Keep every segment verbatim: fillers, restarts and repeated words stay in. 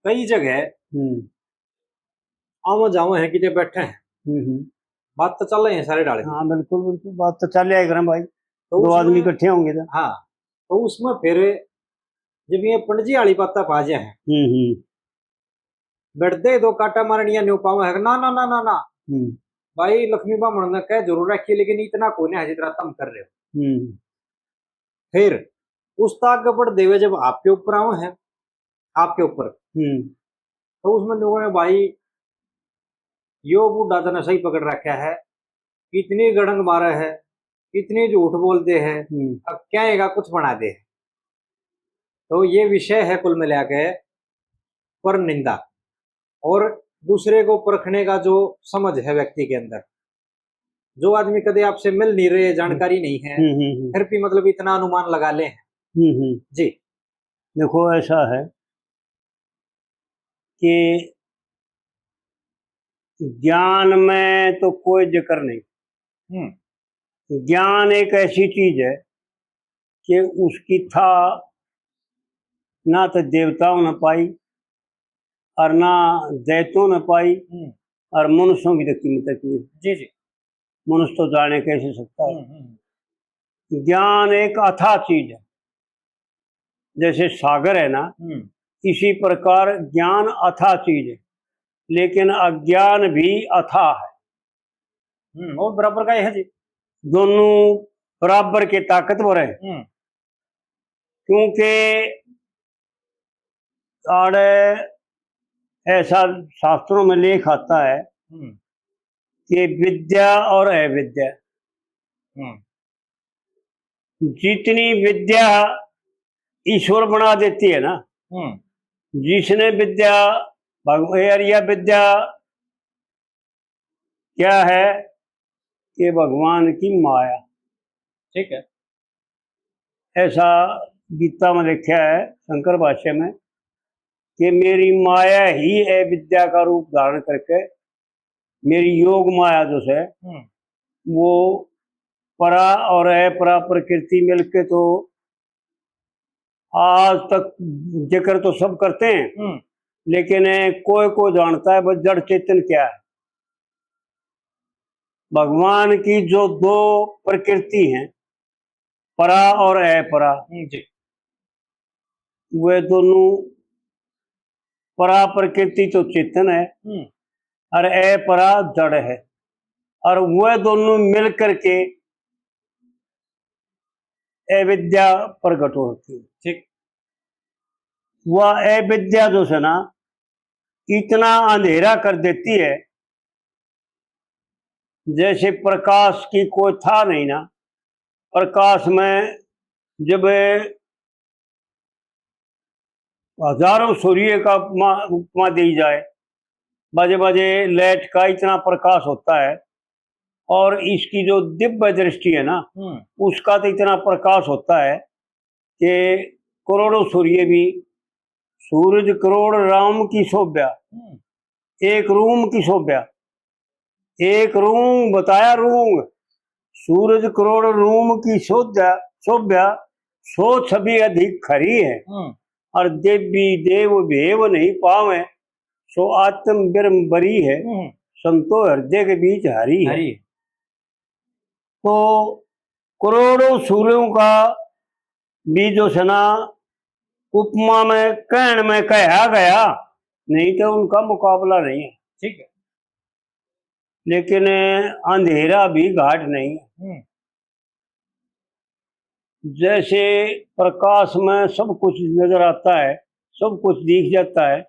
कई जगह हम्म। आवा जावा है, किते बैठे हैं, हम्म, हम्म। बात तो चल रही है सारे डाले। हाँ, बिल्कुल, बिल्कुल, बात तो चल रहा है, भाई। तो दो उसमें आदमी इकट्ठे होंगे तो। हाँ, तो उसमें फिर जब ये पंडजी वाली बातें पा जाए हैं, हम्म, हम्म। बैठ दे दो काटा मारनिया न्यू पावे है, ना, ना, ना, ना, ना। हम्म। भाई, लक्ष्मी बामण ने कह जरूर रखी, लेकिन इतना कोई नहीं है जितना तुम कर रहे हो। हम्म। फिर उस ताक के पड़ देवे जब आपके ऊपर आवे हैं, आपके ऊपर, हम्म। तो उसमें लोगों ने, भाई, यो बूढ़ा तने सही पकड़ रखा है, इतनी गड़ंग मारे है, इतनी झूठ बोलते हैं, हम्म। अब क्या का कुछ बना दे। तो ये विषय है कुल मिला के पर निंदा और दूसरे को परखने का जो समझ है व्यक्ति के अंदर। जो आदमी कदे आपसे मिल नहीं रहे, जानकारी नहीं है, हम्म, हम्म, हम्म। फिर भी मतलब इतना अनुमान लगा ले। हम्म, हम्म। जी। देखो, ऐसा है कि ज्ञान में तो कोई जिक्र नहीं। हम्म। ज्ञान एक ऐसी चीज है कि उसकी था ना तो देवताओं ने पाई और ना दैतों ने पाई हम्म। और मनुष्यों की तो कीमत की। जी, जी। मनुष्य तो जाने कैसे सकता है। हम्म, हम्म। ज्ञान एक अथाह चीज है, जैसे सागर है ना, हम्म। इसी प्रकार ज्ञान अथाह चीज है, लेकिन अज्ञान भी अथाह है। हम्म, वो बराबर का ही है जी। दोनों बराबर के ताकतवर हैं, हम्म। क्योंकि आड़े ऐसा शास्त्रों में लेख आता है हम्म। कि विद्या और अविद्या, हम्म। जितनी विद्या ईश्वर बना देती है ना, हम्म। जिसने विद्या भग-, यार, यह विद्या क्या है? कि भगवान की माया। ठीक है। ऐसा गीता में लिखा है शंकर भाष्य में कि मेरी माया ही अविद्या का रूप धारण करके, मेरी योग माया जो है हम्म। वो परा और अपरा प्रकृति मिलके तो आज तक जिक्र तो सब करते हैं, हम्म। लेकिन कोई को जानता है वो जड़ चेतन क्या है। भगवान की जो दो प्रकृति हैं, परा और अपरा, हम्म, जी। वे दोनों, परा प्रकृति तो चेतन है हम्म। और अपरा जड़ है, और वे दोनों मिल करके अविद्या प्रकट होती है। ठीक। वह अविद्या जो है ना, इतना अंधेरा कर देती है, जैसे प्रकाश की कोई था नहीं ना। प्रकाश में जब हजारों सूर्य का उपमा, उपमा दी जाए, बजे बजे लाइट का इतना प्रकाश होता है, और इसकी जो दिव्य दृष्टि है ना, हम्म। उसका तो इतना प्रकाश होता है कि करोड़ों सूर्य भी, सूरज करोड़ राम की शोभ्या, हम्म। एक रूम की शोभ्या, एक रूम बताया रूंग, सूरज करोड़ रूम की शोभ्या, शोभ्या, सो छवि अधिक खरी है। हम्म। और देवी देव भेव नहीं पावे, सो आत्म ब्रह्म बरी है, हम्म। संतो हृदय के बीच हरी है। हरी। तो करोड़ों सूर्यों का भी जो है ना, उपमा में, कहण में कहा गया, नहीं तो उनका मुकाबला नहीं है। ठीक है। लेकिन अंधेरा भी घाट नहीं है। हम्म। जैसे प्रकाश में सब कुछ नजर आता है, सब कुछ दिख जाता है,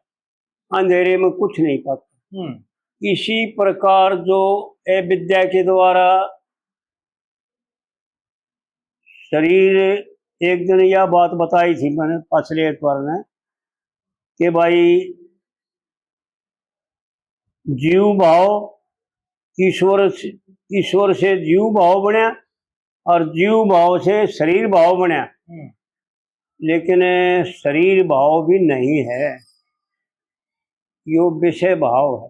अंधेरे में कुछ नहीं पाता। हम्म। इसी प्रकार जो अविद्या के द्वारा शरीर, एक दिन यह बात बताई थी मैंने पिछले एतवार ने कि भाई, जीव भाव ईश्वर से, ईश्वर से जीव भाव बनया और जीव भाव से शरीर भाव बनया। हम्म। लेकिन शरीर भाव भी नहीं है, यो विषय भाव है।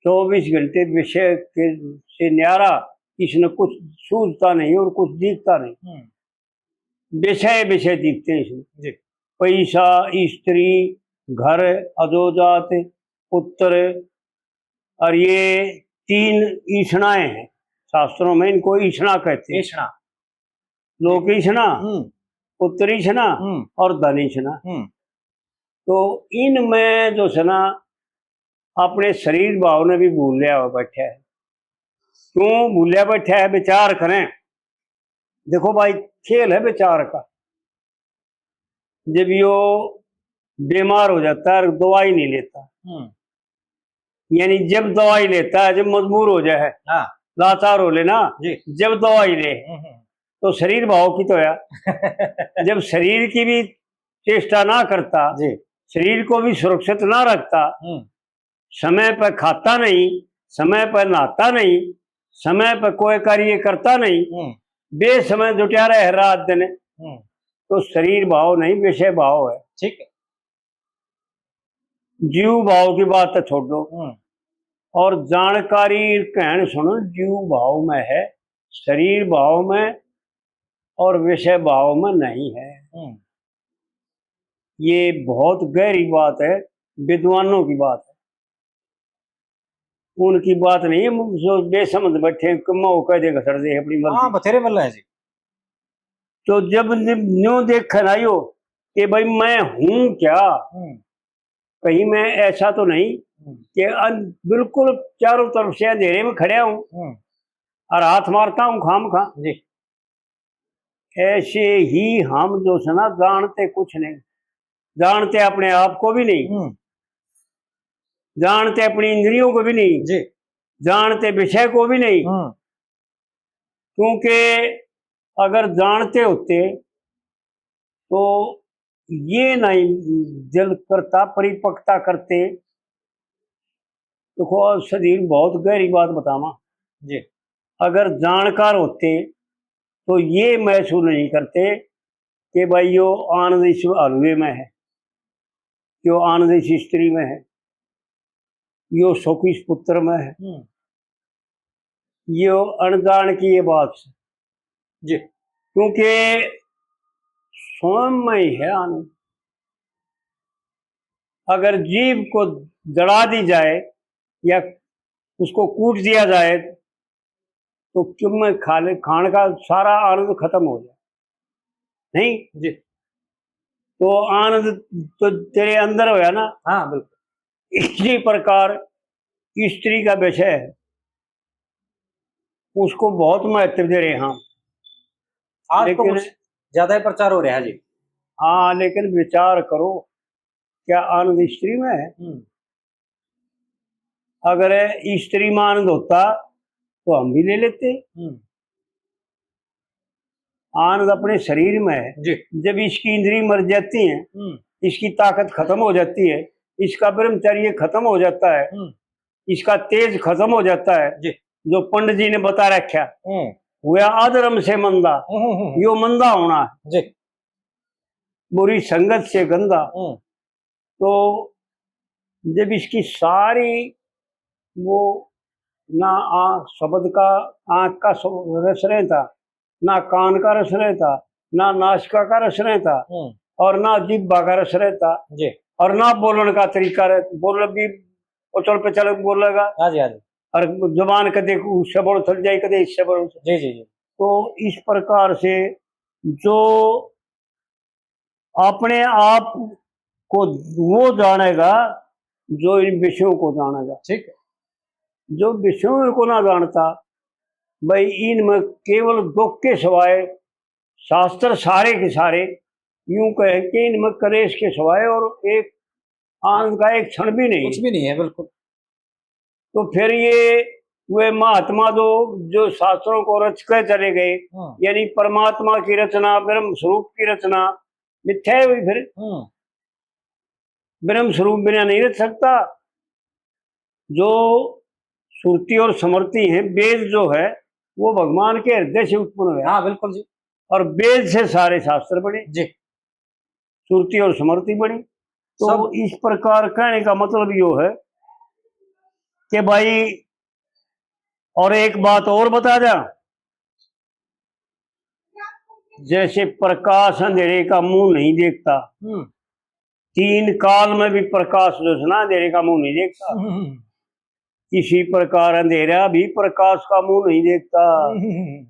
चौबीस घंटे विषय के, से न्यारा, इसने कुछ सूझता नहीं और कुछ दिखता नहीं। हम्म। विषय, विषय दिखते हैं इसमें। जी। पैसा, स्त्री, घर, अधोजात, पुत्र, और ये तीन ईषणाएं हैं। शास्त्रों में इनको ईषणा कहते हैं। ईषणा। लोक ईषणा, हम्म। पुत्र ईषणा हम्म। और धन ईषणा। हम्म। तो इनमें जो है ना, अपने शरीर भाव ने भी भूल लिया हुआ बैठा है। क्यों भूलिया बैठा है, विचार करें। देखो भाई, खेल है विचार का। जब यो बीमार हो जाता है और दवाई नहीं लेता, हम्म। यानी जब दवाई लेता है, जब मजबूर हो जाए, हाँ। लाचार हो लेना, जी। जब दवाई ले, हम्म, हम्म। तो शरीर भाव की तो है। जब शरीर की भी चेष्टा ना करता, जी। शरीर को भी सुरक्षित ना रखता, हम्म। समय पर खाता नहीं, समय पर नहाता नहीं, समय पर कोई कार्य करता नहीं, हम्म। बेसमय जुटिया रहे रात दिन, हम्म। तो शरीर भाव नहीं, विषय भाव है। ठीक है। जीव भाव की बात तो छोड़ो, हम्म। और जानकारी कहण सुनो, जीव भाव में है, शरीर भाव में और विषय भाव में नहीं है। हम्म। ये बहुत गहरी बात है, विद्वानों की बात है, उनकी बात नहीं है। जो बेसमझ बैठे हैं, कम्मा वो कह देगा, सर दे अपनी मर्जी। हाँ, बथेरे मल्ला है जी। तो जब नि-, न्यू देखण आयो कि भाई, मैं हूं क्या, हम्म। कहीं मैं ऐसा तो नहीं हम्म। कि अन-, बिल्कुल चारों तरफ से अंधेरे में खड़ा हूं हम्म। और हाथ मारता हूं खाम खा। जी। ऐसे ही हम जो है ना, जानते कुछ नहीं, जानते अपने आप को भी नहीं, हम्म। जानते अपनी इंद्रियों को भी नहीं, जी। जानते विषय को भी नहीं। हम्म। क्योंकि अगर जानते होते तो ये नहीं जल करता, परिपक्वता करते। देखो, सधीर बहुत गहरी बात बतावा। जी। अगर जानकार होते तो ये महसूस नहीं करते कि भाई, यो आनंद इस हलवे में है, यो आनंद इस स्त्री में है, यो सुख इस पुत्र में है, हम्म। यो अनजान की ये बात है। जी। क्योंकि स्वयं में ही है आनंद। अगर जीभ को जला दी जाए या उसको कूट दिया जाए, तो क्यों में खा ले, खाण का सारा आनंद खत्म हो जाए, नहीं? जी। तो आनंद तो तेरे अंदर होया ना। हाँ, बिल्कुल। इसी प्रकार स्त्री का विषय है, उसको बहुत महत्व दे रहे हैं हम। आज तो लेकिन कुछ ज्यादा ही प्रचार हो रहा है जी। हाँ, लेकिन विचार करो, क्या आनंद स्त्री में है? हम्म। अगर स्त्री में आनंद होता तो हम भी ले लेते। हम्म। आनंद अपने शरीर में है। जी। जब इसकी इंद्री मर जाती है, हम्म। इसकी ताकत खत्म हो जाती है, इसका ब्रह्मचर्य खत्म हो जाता है, हम्म। इसका तेज खत्म हो जाता है, जी। जो पंडित जी ने बता रखा, हम्म। हुआ अधर्म से मंदा, हम्म, हम्म, हम्म। यो मंदा होना है। जी। बुरी संगत से गंदा। हम्म। तो जब इसकी सारी वो ना आ, शब्द का, आँख का स-, रस रहता, ना कान का रस रहता, ना नासिका का रस रहता, हम्म। और ना जिब्बा का रस रहता, जी। और ना बोलने का तरीका रह-, बोल भी उछल पे चल बोलेगा। हाँ जी, हाँ जी। और जबान कदे उससे बोल चल जाए, कदे इससे बोल। जी, जी, जी। तो इस प्रकार से जो अपने आप को वो जानेगा जो इन विषयों को जानेगा। ठीक है। जो विषयों को ना जानता, भाई, इनमें केवल दुख के सिवाय, शास्त्र सारे के सारे यूं कहे कि इनमें कलेश के सिवाय और एक आनंद का एक क्षण भी नहीं। कुछ भी नहीं है, बिल्कुल। तो फिर ये वे महात्मा जो, जो शास्त्रों को रच के चले गए, हाँ। यानी परमात्मा की रचना, ब्रह्म स्वरूप की रचना मिथ्या हुई फिर। हाँ। ब्रह्म स्वरूप बिना नहीं रच सकता। जो श्रुति और स्मृति है, वेद जो है, वो भगवान के हृदय से उत्पन्न हुआ। हाँ, बिल्कुल जी। और वेद से सारे शास्त्र बने जी। श्रुति और स्मृति बनी। तो सब इस प्रकार कहने का मतलब यो है कि भाई, और एक बात और बता जा, जैसे प्रकाश अंधेरे का मुंह नहीं देखता, हम्म। तीन काल में भी प्रकाश जो है ना, अंधेरे का मुंह नहीं देखता। हम्म। किसी प्रकार अंधेरा भी प्रकाश का मुंह नहीं देखता। हम्म।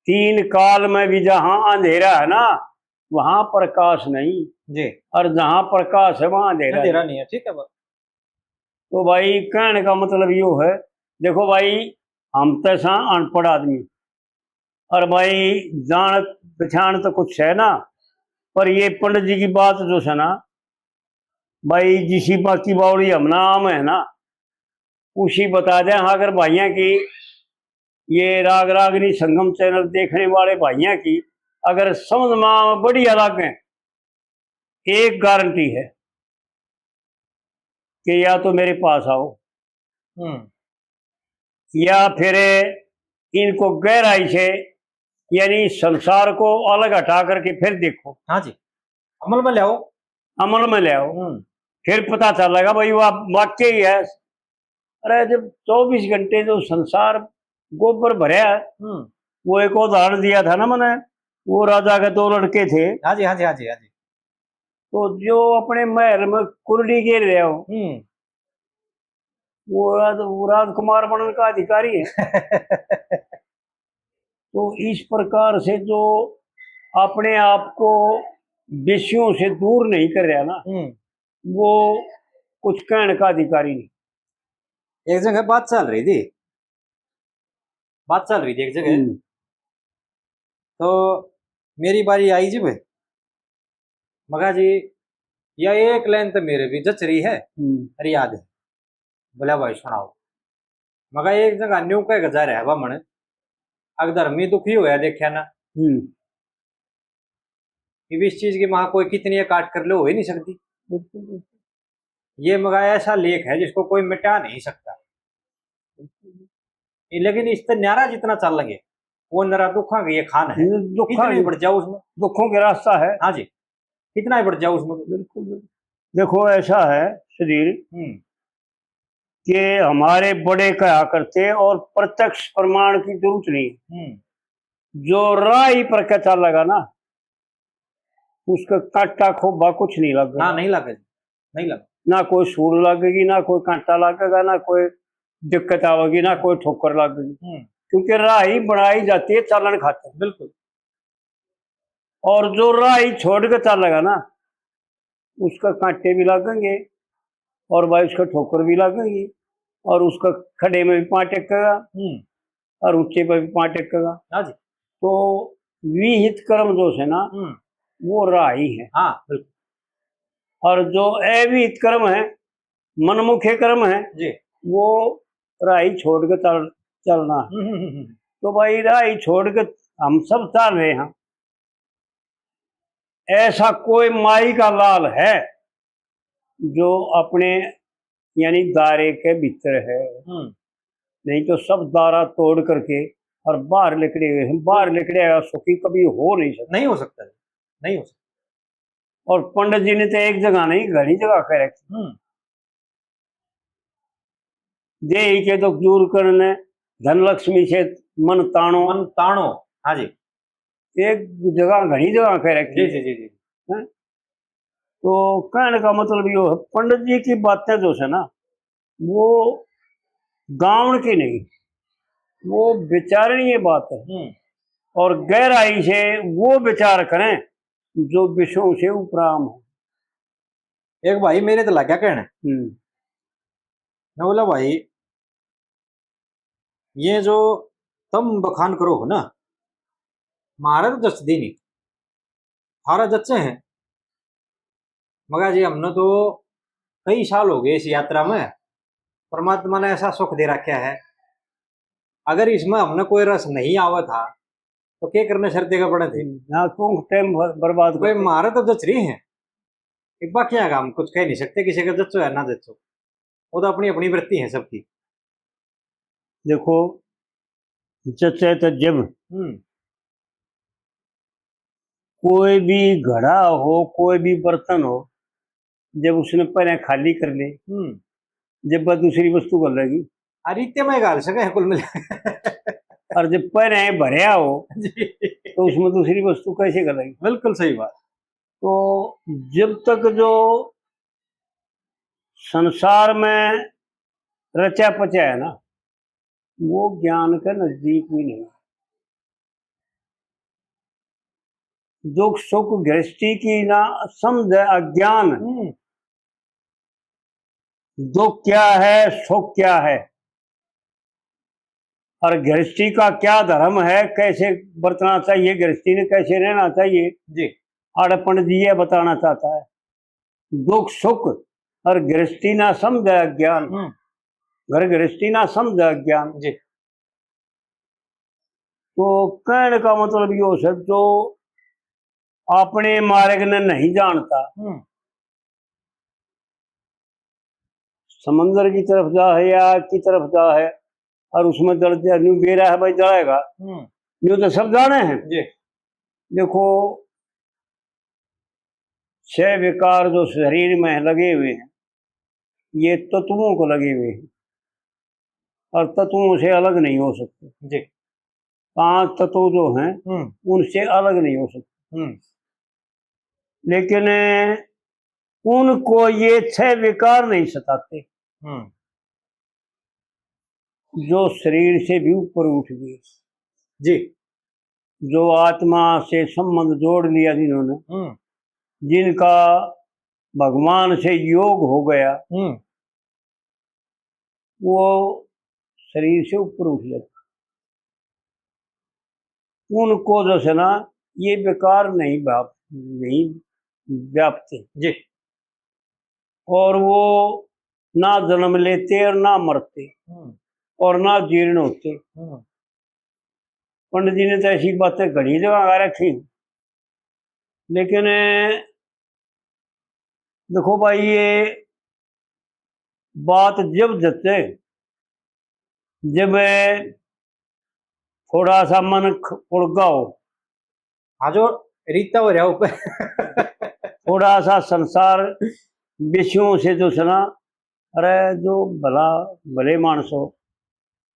तीन काल में भी जहां अंधेरा है ना, वहां प्रकाश नहीं। जी। और जहां प्रकाश है, वहां अंधेरा अंधेरा नहीं। नहीं है, ठीक है बात। तो भाई, कहने का मतलब यो है, देखो भाई, हम तो सा अनपढ़ आदमी, और भाई, जान पहचान तो कुछ है ना, पर ये पंडित जी की बात जो है ना, भाई, जिसी बाकी बावड़ी हम नाम है ना, उसी बता दें। हाँ, अगर भाइयां की, ये राग रागनी संगम चैनल देखने वाले भाइयां की अगर समझ में आवे, बढ़िया लागे, एक गारंटी है कि या तो मेरे पास आओ, हम्म। या फिर इनको गहराई से, यानी संसार को अलग हटा करके फिर देखो। हाँ जी, अमल में लाओ। अमल में लाओ। हम्म। फिर पता चलेगा भाई, वो वाकई है। अरे, जब चौबीस घंटे जो संसार गोबर भरया है, हम्म। वो एक उदाहरण दिया था ना मैंने, वो राजा के दो लड़के थे। हाँ जी, हाँ जी, हाँ जी, हाँ जी। तो जो अपने महल में कुरड़ी घेर रहे हो, हम्म। वो राज-, वो राजकुमार बनने का अधिकारी है। तो इस प्रकार से जो अपने आप को विषयों से दूर नहीं कर रहा ना, हम्म। वो कुछ कहने का अधिकारी नहीं। एक जगह बात चल रही थी, बात चल रही थी एक जगह। हम्म। तो मेरी बारी आई जब, मगा जी, या एक लाइन तो मेरे भी जच रही है, हम्म। अरे याद है। बोला, भाई सुनाओ। मगा एक जगह न्यू कह के जा रहा है बामण, अगर धर्मी दुखी होया देखा ना, हम्म। इब इस चीज की महा कोई कितनी काट कर लो, हो ही नहीं सकती। बिल्कुल, बिल्कुल। ये मगा ऐसा लेख है जिसको कोई मिटा नहीं सकता। ये लेकिन इस ते न्यारा जितना चल लगे, वो नरा दुखा की ये खान है। ये दुखा कितना ही की, बढ़ जाओ उसमें। दुखों के रास्ता है। हाँ जी, कितना ही बढ़ जाओ उसमें। बिल्कुल, बिल्कुल। देखो, ऐसा है सुधीर, हम्म। कि हमारे बड़े कहा करते, और प्रत्यक्ष प्रमाण की जरूरत नहीं। हम्म। जो राह ही पर के चलेगा ना, उसका कांटा खोबा कुछ नहीं लगेगा। हाँ, नहीं लगेगा, नहीं लगेगा। ना कोई सूर लगेगी, ना कोई कांटा लगेगा, ना कोई दिक्कत आवेगी, ना कोई ठोकर लगेगी। हम्म। क्योंकि राह ही बनाई जाती है चालन खातर। बिल्कुल। और जो राह ही छोड़ के चलेगा ना, उसका कांटे भी लगेंगे, और भाई, उसका ठोकर भी लगेगी, और उसका खड्डे में भी पाँव टेकेगा, हम्म। और ऊंचे पे भी पाँव टेकेगा। हाँ जी। तो विहित कर्म जो है ना, हम्म। वो राह ही है। हाँ, बिल्कुल। और जो अविहित कर्म है, मनमुखे कर्म है, जी। वो राह ही छोड़ के चल-, चलना। हम्म, हम्म, हम्म, हम्म। तो भाई, राह ही छोड़ के हम सब चल रहे हैं। ऐसा कोई माई का लाल है जो अपने, यानी दायरे के भीतर है? हम्म। नहीं तो सब दारा तोड़ करके और बाहर निकले हुए हैं। बाहर निकले हुआ सुखी कभी हो नहीं सकता। नहीं हो सकता, नहीं हो सकता। और पंडित जी ने तो एक जगह नहीं, घणी जगह कह रखी। हम्म। देही के दुख दूर करने, धन लक्ष्मी से मन ताणो। मन ताणो, हाँ जी। एक जगह, घणी जगह कह रखी जी, है। जी, जी, जी। हैं? तो कहने का मतलब यो है, पंडित जी की बातें जो है ना, वो गावण की नहीं, वो विचारणीय बात है। हम्म। और गहराई से वो विचार करें जो विषयों से उपराम हो। एक भाई मेरे तो लग गया कहने। हम्म। मैं बोला, भाई, ये जो तुम बखान करो हो ना, म्हारे तो जचदी नहीं, थारा जच्चे हैं। मगर जी, हमने तो कई साल हो गए इस यात्रा में, परमात्मा ने ऐसा सुख दे रखा है, अगर इसमें हमने कोई रस नहीं आवा था, तो क्या करने शर्ते का पड़े थे? ना क्यों टाइम बर-, बर्बाद भाई, करते? म्हारे तो जच रही है, एक बाकी का हम कुछ कह नहीं सकते, किसी का जच्चो या ना जच्चो, वो तो अपनी अपनी वृत्ति है सबकी। देखो, जच्चे तो जब हम्म। कोई भी घड़ा हो, कोई भी बर्तन हो, जब उसने पहले खाली कर ले, हम्म। जब वह दूसरी वस्तु घलेगी। अरे, इतने में घाल सके हैं कुल मिला। और जब पहले भरया हो, जी। तो उसमें दूसरी वस्तु कैसे घलेगी? बिल्कुल सही बात। तो जब तक जो संसार में रचा पचा है ना, वो ज्ञान के नजदीक भी नहीं। दुख सुख गृहस्थी की ना समझ है अज्ञान। हम्म। दुख क्या है, सुख क्या है, और गृहस्थी का क्या धर्म है, कैसे बरतना चाहिए, गृहस्थी ने कैसे रहना चाहिए, जी। आड़े पंडित जी ये बताना चाहता है। दुख सुख और गृहस्थी ना समझ है अज्ञान। हम्म। घर गृहस्थी ना समझ है अज्ञान। जी। तो कहने का मतलब यो है, जो अपने मार्ग ने नहीं जानता, हम्म। समंदर की तरफ जा है या की तरफ जा है, और उसमें जल जा, न्यू बेरा है भाई, जलेगा। हम्म। न्यू तो सब जाने हैं। जी। देखो, छह विकार जो शरीर में लगे हुए हैं, ये तत्वों को लगे हुए हैं और तत्वों से अलग नहीं हो सकते। जी। पांच तत्व जो हैं, हम्म। उनसे अलग नहीं हो सकते। हम्म। लेकिन उनको ये छह विकार नहीं सताते, हम्म। जो शरीर से भी ऊपर उठ गए, जी। जो आत्मा से संबंध जोड़ लिया जिन्होंने, हम्म। जिनका भगवान से योग हो गया, हम्म। वो शरीर से ऊपर उठ जाता। उनको जो है ना, ये विकार नहीं व्याप-, नहीं व्यापते। जी। और वो ना जन्म लेते और ना मरते, हम्म। और ना जीर्ण होते। हम्म। पंडित जी ने तो ऐसी बातें घणी जगह आ रखी, लेकिन देखो भाई, ये बात जब जते, जब थोड़ा सा मन ख-, उड़गा हो, हाँ, जो रीता हो रहा ऊपर। थोड़ा सा संसार विषयों से जो है ना, अरे जो भला, भले मानस हो,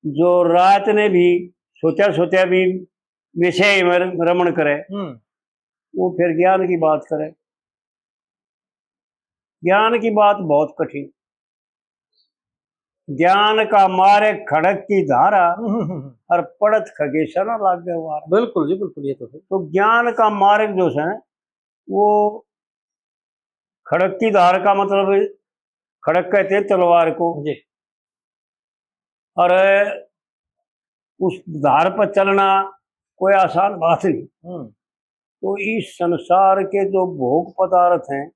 जो रात ने भी सोचा सोचा भी विषय में रमण करे, हम्म। वो फिर ज्ञान की बात करे। ज्ञान की बात बहुत कठिन। ज्ञान का मार्ग खड़क की धारा, हम्म। और पड़त खगे से ना लागे वार। बिल्कुल जी, बिल्कुल, ये तो है। तो ज्ञान का मार्ग जो है, वो खड़क की धार का मतलब, खड़क कहते हैं तलवार को। जी। और उस धार पर चलना कोई आसान बात नहीं। हम्म। तो इस संसार के जो भोग पदार्थ हैं,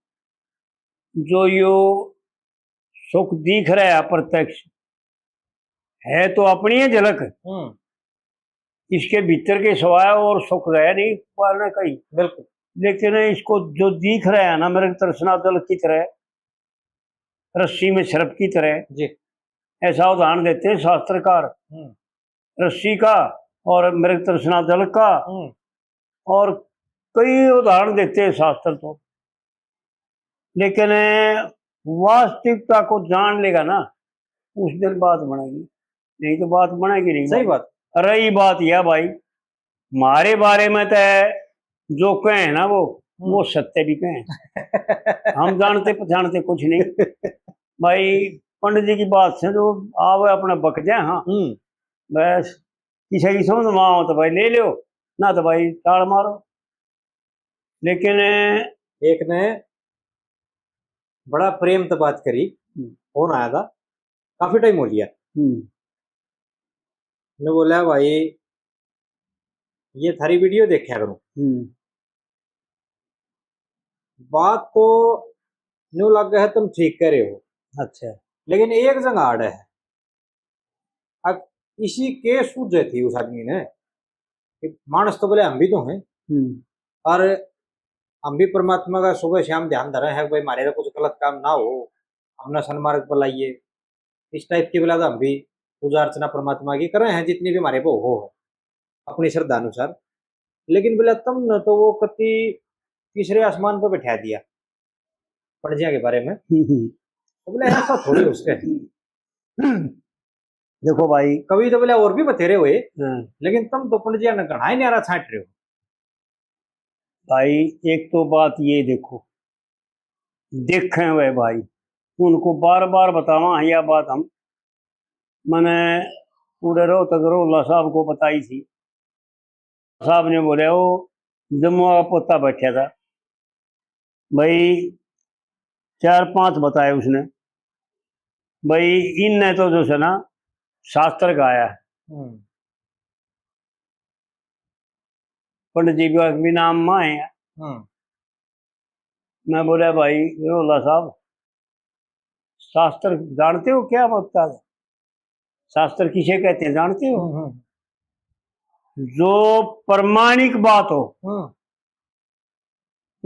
जो यो सुख दिख रहा है प्रत्यक्ष, है तो अपनी ही झलक। हम्म। इसके भीतर के सिवाय और सुख रह नहीं पाना कहीं। बिल्कुल। लेकिन इसको जो दिख रहा है ना, मृग तृष्णा जल की तरह, रस्सी में सर्प की तरह, जी। ऐसा उदाहरण देते हैं शास्त्रकार। हम्म। रस्सी का और मृग तृष्णा जल का, हम्म। और कई उदाहरण देते हैं शास्त्र तो। लेकिन वास्तविकता को जान लेगा ना, उस दिन बात बनेगी, नहीं तो बात बनेगी नहीं। सही बात। रही बात यह भाई, हमारे बारे में तो जो कहे ना वो, हम्म। वो सत्य भी कहे। हम जानते पहचानते कुछ नहीं। भाई, पंडित जी की बात से जो आवे अपना बक जाए, हाँ। हम्म। बस, किसी की समझ में आओ तो भाई ले लो, ना तो भाई टाल मारो। लेकिन एक ने बड़ा प्रेम तो बात करी, हम्म। फोन आया था, काफी टाइम हो लिया। हम्म। ने बोला, "भाई, ये थारी वीडियो देखा करूं। हम्म। बात तो न्यू लग है, तुम ठीक कह रहे हो। अच्छा। लेकिन एक जगह आड़ है।" अब इसी के सूझे थी उस आदमी ने कि मानस तो बोले हम भी तो हैं, हम्म। और हम भी परमात्मा का सुबह शाम ध्यान धरे हैं कि भाई, हमारे तो कुछ गलत काम ना हो, हमने सन्मार्ग पर लाइए। इस टाइप की बोला तो हम भी पूजा अर्चना परमात्मा की करे हैं, जितनी भी हमारे को हो, अपनी श्रद्धा अनुसार। लेकिन बोला, तुमने तो वो कति तीसरे आसमान पर बैठा दिया पंडित जी के बारे में। हम्म, हम्म। तो बोले, ऐसा थोड़ी हो सके। देखो भाई, कवि तो बोले और भी बथेरे हुए, हाँ। लेकिन तुम तो पंडित जी ने घणा ही न्यारा छांट रहे हो। भाई, एक तो बात ये देखो, देखें हुए भाई, उनको बार बार बतावा, यह बात हम, मैंने पूरे रोहतक रोहला साहब को बताई थी। साहब ने बोला, वो जम्मू का पोता बैठा था भाई, चार पांच बताए उसने भाई, इनने तो जो है ना, शास्त्र गाया है। हम्म। पंडित जी का भी नाम माँ है। हम्म। मैं बोला, भाई रोहला साहब, शास्त्र जानते हो क्या होता है? शास्त्र किसे कहते हैं, जानते हो? हम्म, हम्म। जो प्रमाणिक बात हो, हम्म।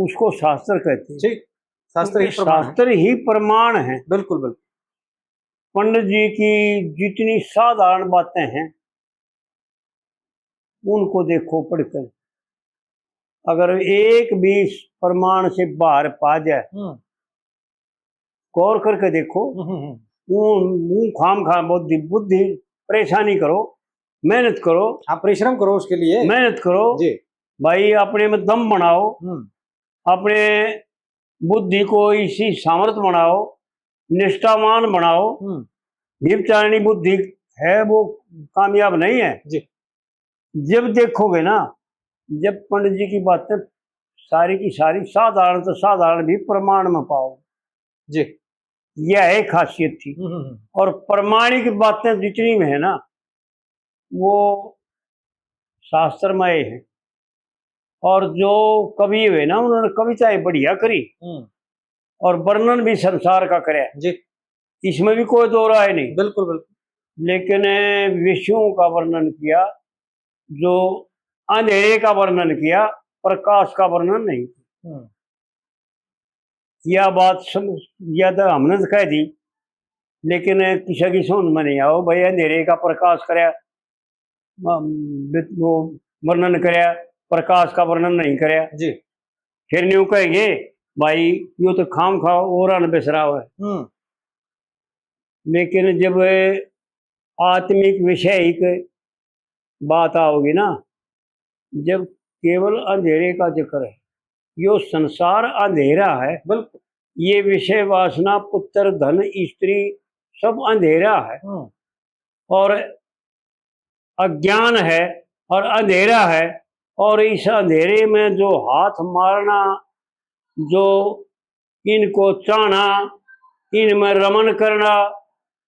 उसको शास्त्र कहते हैं। ठीक, शास्त्र ही क्योंकि प्रमाण है। शास्त्र ही प्रमाण है। बिल्कुल, बिल्कुल। पंडित जी की जितनी साधारण बातें हैं, उनको देखो पढ़कर, अगर एक भी प्रमाण से बाहर पा जाए, हम्म। गौर करके देखो, हम्म, हम्म, हम्म। वो, वो खाम खा बुद्धि, बुद्धि परेशानी करो, मेहनत करो। हाँ, परिश्रम करो उसके लिए। मेहनत करो। जी। भाई, अपने में दम बनाओ, हम्म। अपने बुद्धि को इसी सामर्थ्य बनाओ, निष्ठावान बनाओ। हम्म। व्यभिचारिणी बुद्धि है, वो कामयाब नहीं है। जी। जब देखोगे ना, जब पंडित जी की बातें सारी की सारी साधारण तो साधारण भी प्रमाण में पाओ। जी। यह एक खासियत थी। हम्म, हम्म, हम्म। और प्रमाणिक बातें जितनी में है ना, वो शास्त्र में है। और जो कवि हुए ना, उन्होंने कविताएं बढ़िया करी। हम्म। और वर्णन भी संसार का करे। जी। इसमें भी कोई दो राय नहीं। बिल्कुल, बिल्कुल। लेकिन विषयों का वर्णन किया, जो अंधेरे का वर्णन किया, प्रकाश का वर्णन नहीं। हम्म। यह बात सम-, यह तो हमने तो कह दी, लेकिन किसी की समझ में नहीं आओ भाई, अंधेरे का प्रकाश करया, म-, बित-, वो वर्णन करया, प्रकाश का वर्णन नहीं करया। जी। फिर न्यू कहेंगे, भाई, यो तो खाम खाओ और अन बिसराव है। हम्म। लेकिन जब आत्मिक विषयिक बात आओगी ना, जब केवल अंधेरे का जिक्र है, यो संसार अंधेरा है। बिल्कुल। ये विषय वासना, पुत्र, धन, स्त्री, सब अंधेरा है। हम्म। और अज्ञान है और अंधेरा है, और इस अंधेरे में जो हाथ मारना, जो इनको चाहना, इनमें रमन करना,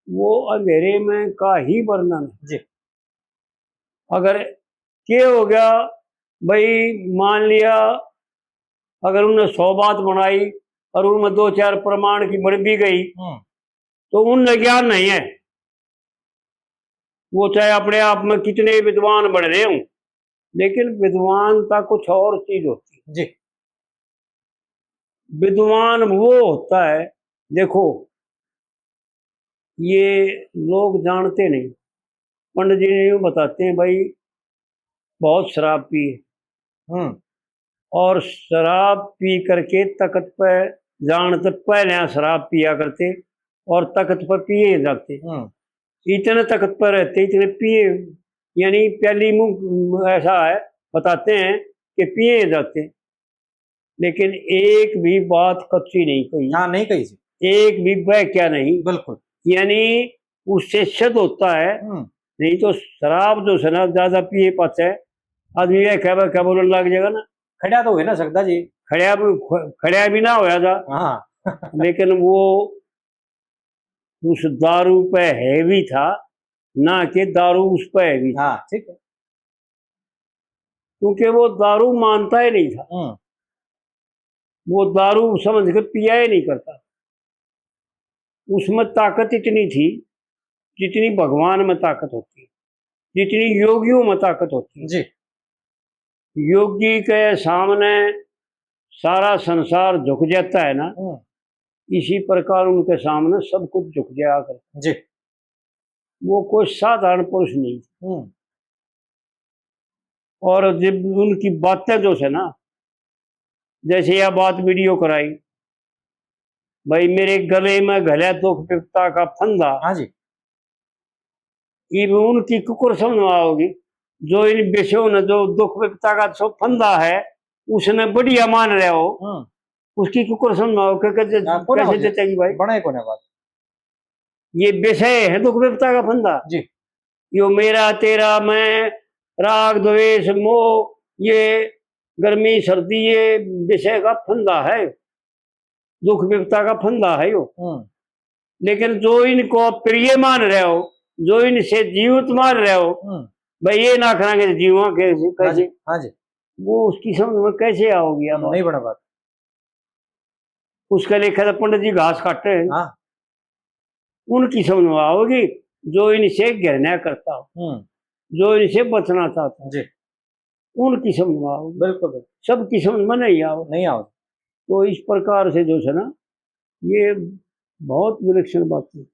वो अंधेरे में का ही वर्णन है। जी। अगर के हो गया भाई, मान लिया, अगर उनने सौ बात बनाई और उनमें दो चार प्रमाण की बन भी गई, हम्म। तो उनने ज्ञान नहीं है। वो चाहे अपने आप में कितने विद्वान बन रहे हों, लेकिन विद्वानता कुछ और चीज होती है। जी। विद्वान वो होता है, देखो, ये लोग जानते नहीं। पंडित जी ने यूं बताते हैं, भाई, बहुत शराब पिए। हम्म। और शराब पी करके तख्त पे जान तक पहले शराब पिया करते और तख्त पर पिए जाते। हम्म। इतने तख्त पर रहते, इतने पिए, यानी प्याली मुंह ऐसा है, बताते हैं कि पिए जाते, लेकिन एक भी बात कच्ची नहीं कही। हाँ, नहीं कही जी। एक भी बहक्या नहीं। बिल्कुल। यानी उससे सिद्ध होता है। हम्म। नहीं तो शराब जो है ना, ज्यादा पिए पाछे आदमी यह कह, कह बोलने लग जाएगा ना। खड़ा तो हो ही ना सकता जी। खड़ा भी, ख-, खड़ा भी ना होया था। हाँ। लेकिन वो उस दारू पे हावी था, ना कि दारू उस पे हावी था। हाँ, ठीक है। क्योंकि वो दारू मानता ही नहीं था। हम्म। वो दारू समझ के पिया ही नहीं करता। उसमें ताकत इतनी थी जितनी भगवान में ताकत होती, जितनी योगियों में ताकत होती। जी। योगी के सामने सारा संसार झुक जाता है ना, हम्म। इसी प्रकार उनके सामने सब कुछ झुक जाया करता। जी। वो कोई साधारण पुरुष नहीं। हम्म। और जब उनकी बातें जो है ना, जैसे यह बात वीडियो कराई, भाई, मेरे गले में घल्या दुख विपता का फंदा। हाँ जी। इब उनकी कुकुर समझ में आओगी, जो इन विषयों ने जो दुख विपता का जो फंदा है, उसने बढ़िया मान रहा हो, हम्म। उसकी क्यों समझाओ? कै-, कै-, हाँ, कोने कैसे हो जी? जचेगी भाई? बने कोने बात। ये विषय है दुख विपता का फंदा। जी। यो मेरा, तेरा, मैं, राग, द्वेष, मोह, ये गर्मी, सर्दी, ये विषय का फंदा है, दुख विपता का फंदा है यो। हम्म। लेकिन जो इनको प्रिय मान रहे हो, जो इनसे जीवित मान रहे हो, हम्म। भाई, ये ना करेंगे तो जीवा कैसे, हाँ जी, कैसे? हाँ जी। वो उसकी समझ में कैसे आओगी? हम्म, अब नहीं बना बात। उसके लेखे तो पंडित जी घास काटे हैं। हाँ। उनकी समझ में आओगी जो इनसे घृणा करता हो, हम्म। जो इनसे बचना चाहता हो, जी। उनकी समझ में आओगी। बिल्कुल, बिल्कुल। सबकी समझ में नहीं आओ। नहीं आओ। तो इस प्रकार से जो है ना, ये बहुत विलक्षण बात है।